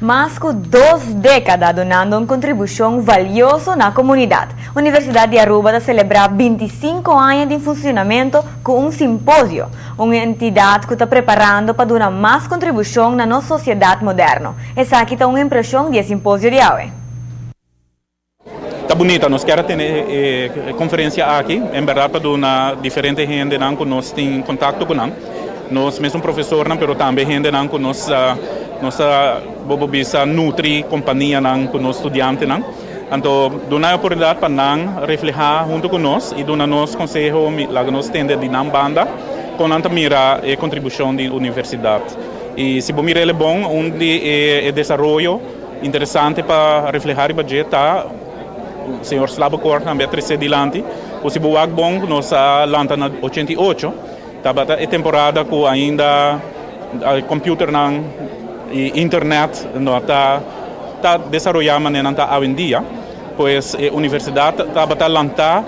Mas cu 2 decada dunando un contribucion valioso na comunidad. Universidad di Aruba ta celebra 25 aña di funcionamento cu un simposio, un entidad cu ta preparando pa duna mas contribucion na nos sociedad moderno. Esaki ta un impresion di e simposio di awe. Ta bunita, nos kier tene conferencia aki, en berdad pa duna diferente hendenan cu nos tin contacto cu nan. Nos mes profesornan, pero tambe hendenan cu nos bo bisa nutri companianan cu nos studiantenan. Anto, duna oportunidad pa nan refleha hunto cu nos y duna nos conseho, laga nos tende di nan banda, cu nan mira e contribucion di universidad. Y si bo mira e bon, un di e desaroyo interesante pa refleha e budget ta señor Slabakor tambe a trece dilanti. O si bo wak bon, nos a lanta na 88, tabata e temporada cu ainda computernan y internet no ta desaroya manera ta awendia. Pues universidad tabata lanta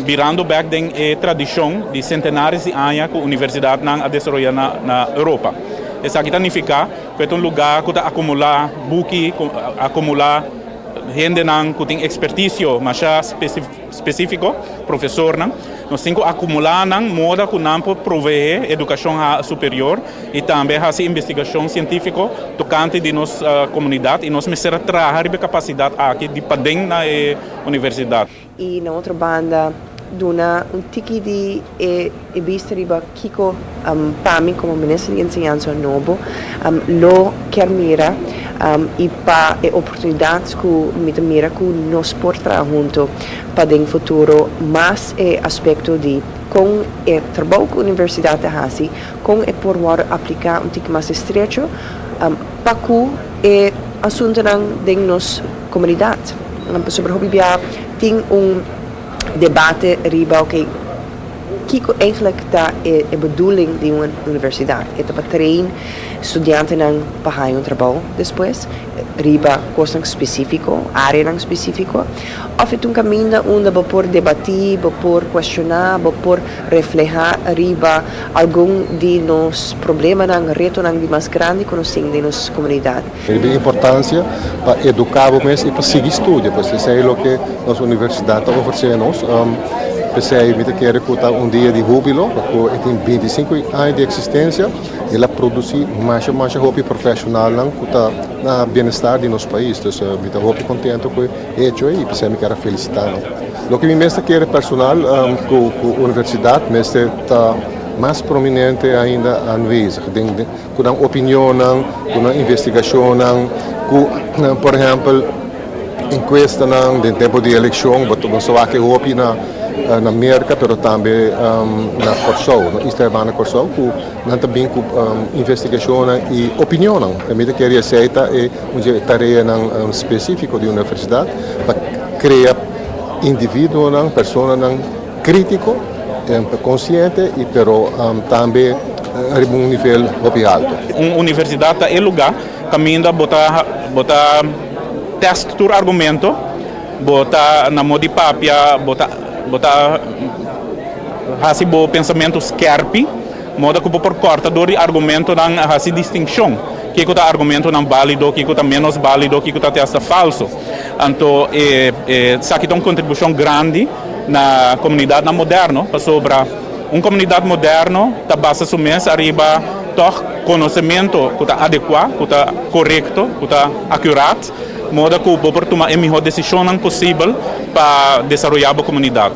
birando back den e tradicion di centenares di aña cu universidadnan a desaroya na Europa. Esaki ta significa cu ta un lugar cu ta acumula buki, acumula hendenan cu tin experticio mas specifico, profesornan. Nos tin cu acumula nan moda cu nan por provee educacion superior y tambe haci investigacion cientifico tocante di nos comunidad y nos mester traha e capacidad aki di paden na universidad. Y na otro banda, duna un tiki di e bista riba kiko pa mi como minister di enseñansa nobo lo kier mira y pa e oportunidad cu mi mira cu nos por traha hunto pa den futuro mas e aspecto di con e trabou cu universidad ta haci, con e por aplica un tiki mas estrecho pa cu e asuntonan den nos comunidad. Sobre hopi bia tin un debate riba, ok, kiko eigenlijk ta e bedoeling di un universidad? E ta pa train studiantenan pa haña un trabou despues, riba cos specifico, area specifico, of e un caminda unda bo por debati, bo por cuestiona, bo por refleha riba algun di nos problemanan, retonan di mas grandi cu nos tin den nos comunidad. E importancia pa educa mes y pa sigui studia, pues esey ta loke nos universidad ta ofrece nos. Pesey mi kier conta un dia di hubilo, pasobra tin 25 aña di existencia y el a produci mas mas hopi profesional cu ta na bienestar di nos pais. Anto, mi ta hopi contento cu e hecho y pesey mi kier felicita. Loke mi mes kier personal cu e universidad mester ta mas prominente ainda aanwezig. Cu nan opinion, cu nan investigacion, cu, por ehempel, encuesta den tempo di eleccion, bo sa cu hopi na Merca, pero tambe na Corsou, na Isla na Corsou, cu nan tambe cu investigacion y opinion. Mi kier acepta e un tarea specifico di universidad pa crea individuo, persona critico, consciente y pero tambe riba un nivel hopi halto. Un universidad ta e lugar caminda bo ta bo ta test tur argumento, bo ta na moda di papia, bo ta bo ta haci bo pensamento skerpi, moda cu por corta door di argumentonan haci distincion. Kico ta argumentonan valido, kico ta menos valido, kico ta hasta falso. Anto, esaki ta un contribucion grandi na comunidad moderno, pasobra un comunidad moderno ta basa su mes ariba toch conocemento cu ta adecua, cu ta corecto, cu ta accurate, moda cu por tuma e miho decision posibel pa desaroya e comunidad.